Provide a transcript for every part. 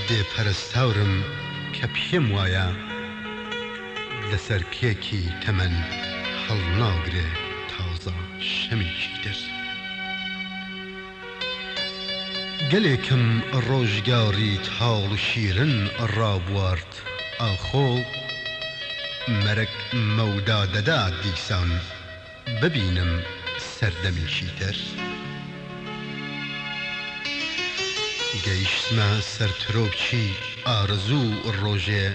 بێ پەرستارم کە پێم وایە لەسەر کێکی تەمەن هەڵناگرێ تازە شەمێکی تر. گەلێکم ڕۆژگاری تاڵ و شیرن ڕابوارد ئاخۆ مەرگ مەودا دەدا دیسان ببینم سەردەمێکی تر. گەیشتمە سەر ترۆپکی ئارەزوو ڕۆژێ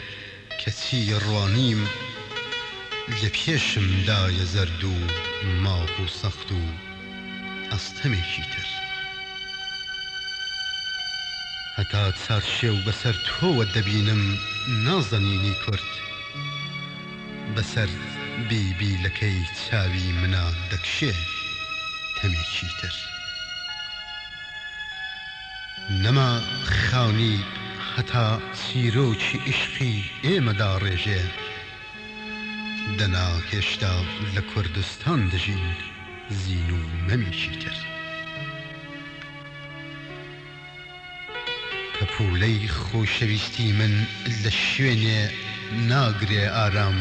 کەچی ڕوانیم لە پێشم دایە زەرد و ماق و سەخت و ئەستەمێکی تر. هەتا چارشێو بەسەر تۆوە دەبینم نازەنینی کورد. بەسەر بیبیلەکەی چاوی منا دەکشێ تەمێکی تر. نەما خانی هەتا چیرۆکی ئیشقی ئێمە داڕێژێ. دەنا هێشتا لە کوردستان دەژین زین و مەمێکی تر. پەپوولەی خۆشەویستی من لە شوێنێ ناگرێ ئارام.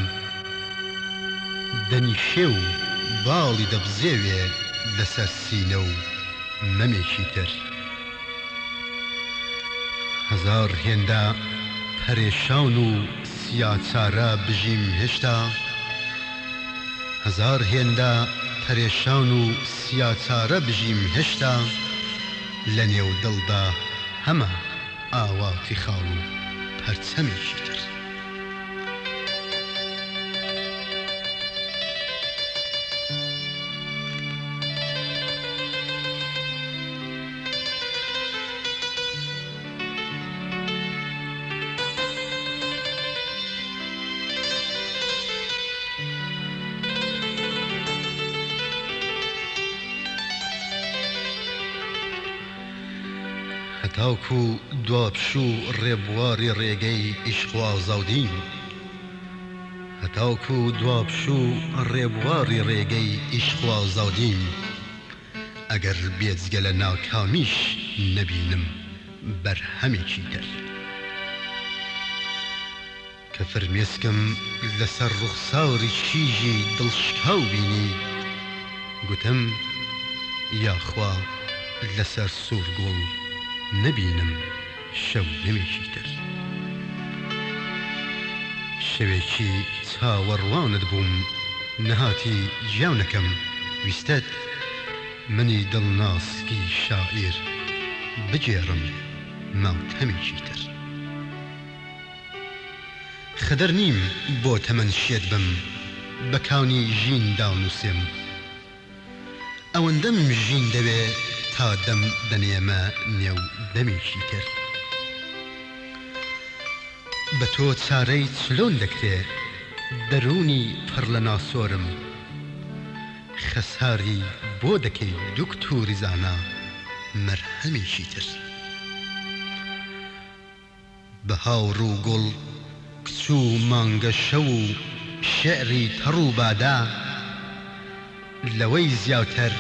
دەنیشێ و باڵی دەبزێوێ لەسەر سینە و مەمێکی تر. هەزار هێندە پەرێشان و سیاچارە بژیم هێشتا. هەزار هێندە پەرێشان و سیاچارە بژیم هێشتا. لە نێو دڵدا هەمە ئاواتی خاڵ و پەرچەمێکی تر. هەتاکو دوا پشوو ڕێبواری ڕێگەی ئیشق و ئازادیم هەتاکو دوا پشوو ڕێبواری ڕێگەی ئیشق و ئازادیم ئەگەر بێجگە لە ناکامیش نەبینم بەرهەمێکی تر. کە فرمێسکم لەسەر ڕوخساری کیژی دڵشکاو بینی، گوتم، یاخوا لەسەر سوورگوڵ نەبینم شەونمێکی تر. شەوێکی چاوەڕوانت بووم نەهاتی گیانەکەم ویستت منی دڵناسکی شاعیر بگێڕم ماتەمێکی تر. خدر نیم بۆ تەمەن شێت بم بە کانی ژین دانووسێم ئەوەندەم ژین دەوێ تا دەم دەنێمە نێو دەمێکی تر بە تۆ چارەی چلۆن دەکرێ دەروونی پڕ لە ناسۆرم خەساری بۆ دەکەی دوکتوری زانا مەرهەمێکی تر. بەهار و گوڵ، کچ و مانگە شەو و شیعری تەڕ و بادە، لەوەی زیاتر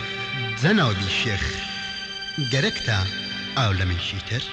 جەنابی شێخ گەرەکتە عالەمێکی تر؟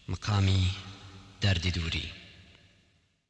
مقامی دەردی دووری.